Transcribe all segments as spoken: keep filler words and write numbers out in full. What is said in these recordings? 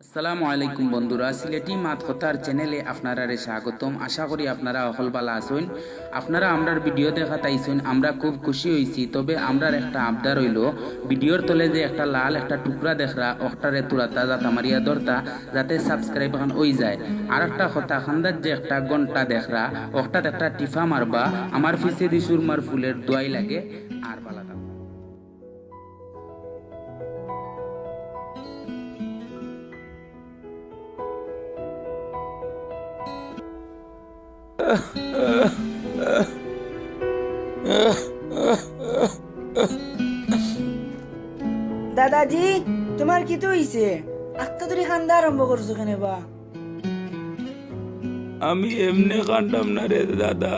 আসসালামু আলাইকুম বন্ধুরা, সিলেটি মাত কথার চ্যানেলে আপনারারে স্বাগতম। আশা করি আপনারা অকল বালা আছইন। আপনারা আমরার ভিডিও দেখাত আইছইন, আমরা খুব খুশি অইছি। তবে আমরার একটা আবদার অইলো, ভিডিওর তলে যে একটা লাল একটা টুকরা দেখরা, অখটারে তুরাতা জাতা মারিয়া ধরতা, যাতে সাবস্ক্রাইব খান অই যায়। আর একটা কথা, কান্দাত যে একটা ঘন্টা দেখরা, অখটাত একটা টিফা মারবা। আমার পিছেদি সুরমার ফুলের দোয়াই লাগে। আর বালা থাকো। দাদাজি, তুমার কিতা অইছে? আস্তা ধরি কান্দা আরম্ভ করছো কেনে বা? আমি এমনে কান্দরাম না রে দাদা,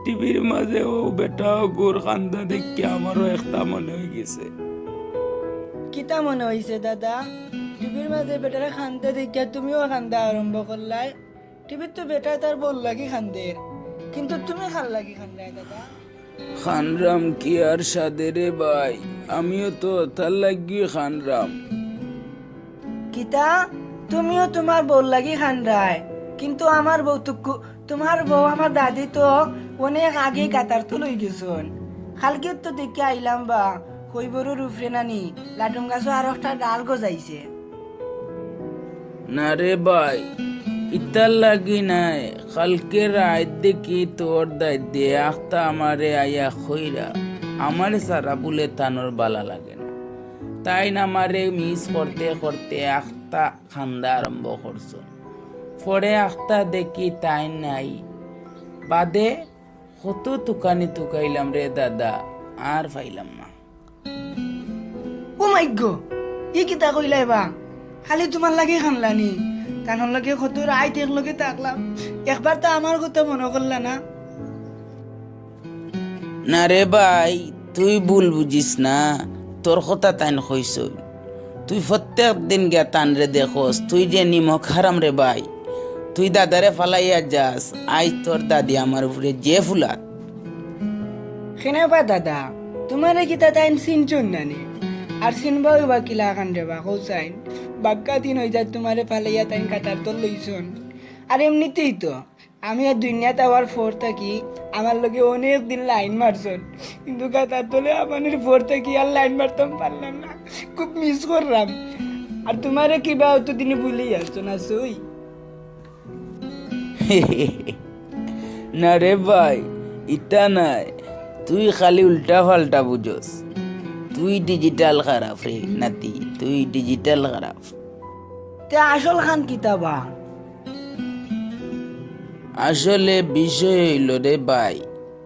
টিভির মাঝে অউ বেটা অগুর কান্দা দেখিয়া আমারও একটা মনে অইগেছে। কিতা মনে অইছে দাদা? টিভির মাঝে বেটার কান্দা দেখিয়া তুমিও কান্দা আরম্ভ করলায়? টিভিত তো বেটায় তার বউর লাগি কান্দের, কিন্তু তুমি কার লাগি কান্দরায় দাদা? কান্দরাম কিয়ার সাধে রে ভাই, আমিও তো তার লাগি কান্দরাম। কিতা? তুমিও তুমার বউর লাগি কান্দরায়? কিন্তু আমার বউ তো কু-, তুমার বউ আমার দাদি তো অনেক আগেই গাতার তল অইগেছইন। কালকে তো দেখিয়া আইলাম বা, কইবরর উপরে নানি লাটুম গাছো আর একটা ডাল গজাইছে। না রে ভাই, ইতার লাগি নায়। কালকে রাইত দেখি তোর দাদিয়ে আখতা আমারে আইয়া কইরা, আমারে ছাড়া বুলে তানর বালা লাগে না। তাইন আমারে মিস করতে করতে আখতা কান্দা আরম্ভ করছইন। পরে আখতা দেখি তাইন নাই। বাদে কত তুকানি তুকাইলাম রে দাদা, আর পাইলাম না। ও মাই গো, ই কিতা কইলায় বা? খালি তুমার লাগি কান্দলানি? তানর লগে কত রাইত একলগে থাকলাম, একবার তো আমার কথা মনো করলা না? না রে ভাই, তুই ভুল বুঝিস না, তোর কথা তাইন কইছইন। তুই প্রত্যেক দিন গিয়া তানরে দেখস, তুই যে নিমক হারাম রে ভাই। তুই দাদারে ফালাইয়া যাস, আইজ তোর দাদি আমার উপরে যে ফুলাত। কেনে বা দাদা, তুমারে কিতা তাইন চিনছইন না নি? আর চিনবাউ বা কিলাখান রে বা, কও চাইন। বাক্কা দিন অই যায় তুমারে ফালাইয়া তাইন গাতার তল অইছইন। আর এমনিতেই তো, আমি আর দুনিয়াত আওয়ার পর থাকি আমার লগে অনেক দিন লাইন মারছইন, কিন্তু গাতার তলে হামানির পর থাকি আর লাইন মারতাম পারলাম না। খুব মিস কররাম। আর তুমারে কিবা অতদিনে ভুলি গেছইন, আছইন? না রে ভাই, ইতা নায়, তুই খালি উল্টা পাল্টা বুঝস। তুই ডিজিটাল খারাপ রে নাতি, তুই ডিজিটাল খারাপ। তে আসল খান কিতা বা? আসলে বিষয় অইলো রে ভাই,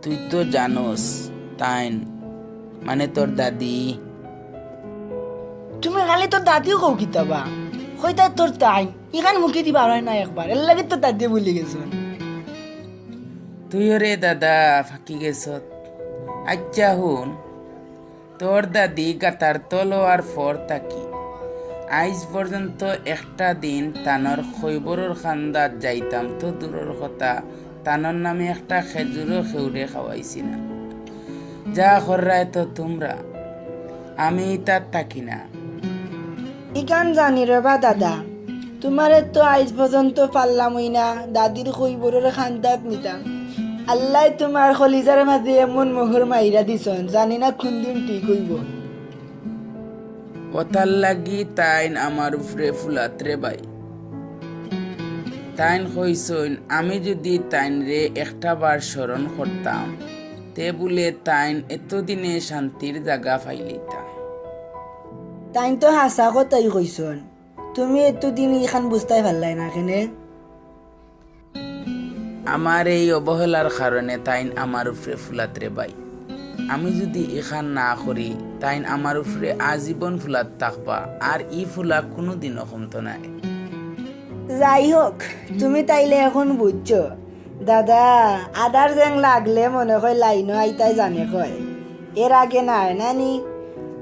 তুই তো জানোস, তাইন মানে তোর দাদি। তুমি খালি তোর দাদি কও কিতা বা? কইতায় তোর তাইন, ইখান মুখেদি বার অয় না একবার, এরলাগি তোর দাদি ভুলি গেছইন। তুইও রে দাদা ফাঁকি গেছত। আইচ্ছা হুন, তোর দাদি গাতার তল অওয়ার পর থাকি আইজ পর্যন্ত একটা দিন তানর কইবরর কান্দাত যাইতাম তো দূরর কথা, তানর নামে একটা খেজুরও কেউরে খাওয়াইছি না। যা কররায় তো তুমরা, আমি ইতাত থাকি না। ইখান জানি রে বা দাদা, তুমারে তো আইজ পর্যন্ত পারলামউ না দাদির কইবরর কান্দাত নিতাম। আল্লায় তুমার কলিজার মাঝে এমন মোহর মাইরা দিছইন, জানি না কুনদিন ঠিক অইবো। অতার লাগি তাইন আমার উপরে ফুলাত রে ভাই। তাইন কইছইন, আমি যুদি তাইনরে একটা বার স্মরণ করতাম, তে বুলে তাইন এতদিনে শান্তির জাগা পাইলিতা। তাইন তো হাছা কথাউ কইছইন, তুমি এতদিন ইখান বুঝতায় পারলায় না কেনে? আমার এই অবহেলার কারণে তাইন আমার উপরে ফুলাত রে ভাই। আমি যুদি ইখান না করি, তাইন আমার উপরে আজীবন ফুলাত থাকবা, আর ই ফুলা কুনুদিনও কমতো নায়। যাই হোক, তুমি তাইলে এখন বুঝছো। দাদা, আদার জেং লাগলে মনে কয় লাইনও আইতায় জানে কয়। এর আগে নায় না নি?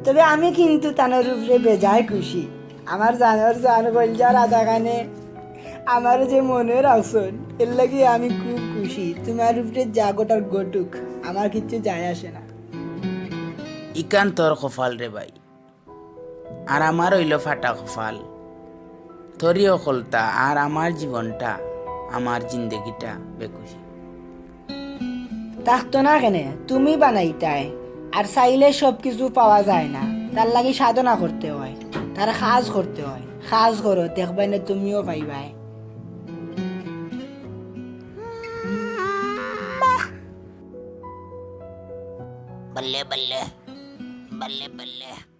তবে আমি কিন্তু তানর উপরে বেজায় খুশি। আমার জানর জান কইলজার আদাখানে আমারে যে মনে রাখছইন, এরলাগি আমি খুব খুশি। তুমার উপরে যা ঘটার ঘটুক, আমার কিচ্ছু যায় আসে না। ইখান তোর কপাল রে ভাই, আর আমার অইলো ফাটা কপাল। তোরই অকলতা আর আমার জীবনটা, আমার জিন্দেগিটা বেকুশি। থাকতো না কেনে, তুমি বানাইতায়। আর চাইলে সব কিছু পাওয়া যায় না, তার লাগি সাধনা করতে হয়, তার কাজ করতে হয়। কাজ করো, দেখবায় না তুমিও পাইবায়। বল্লে বল্লে, বল্লে বল্লে।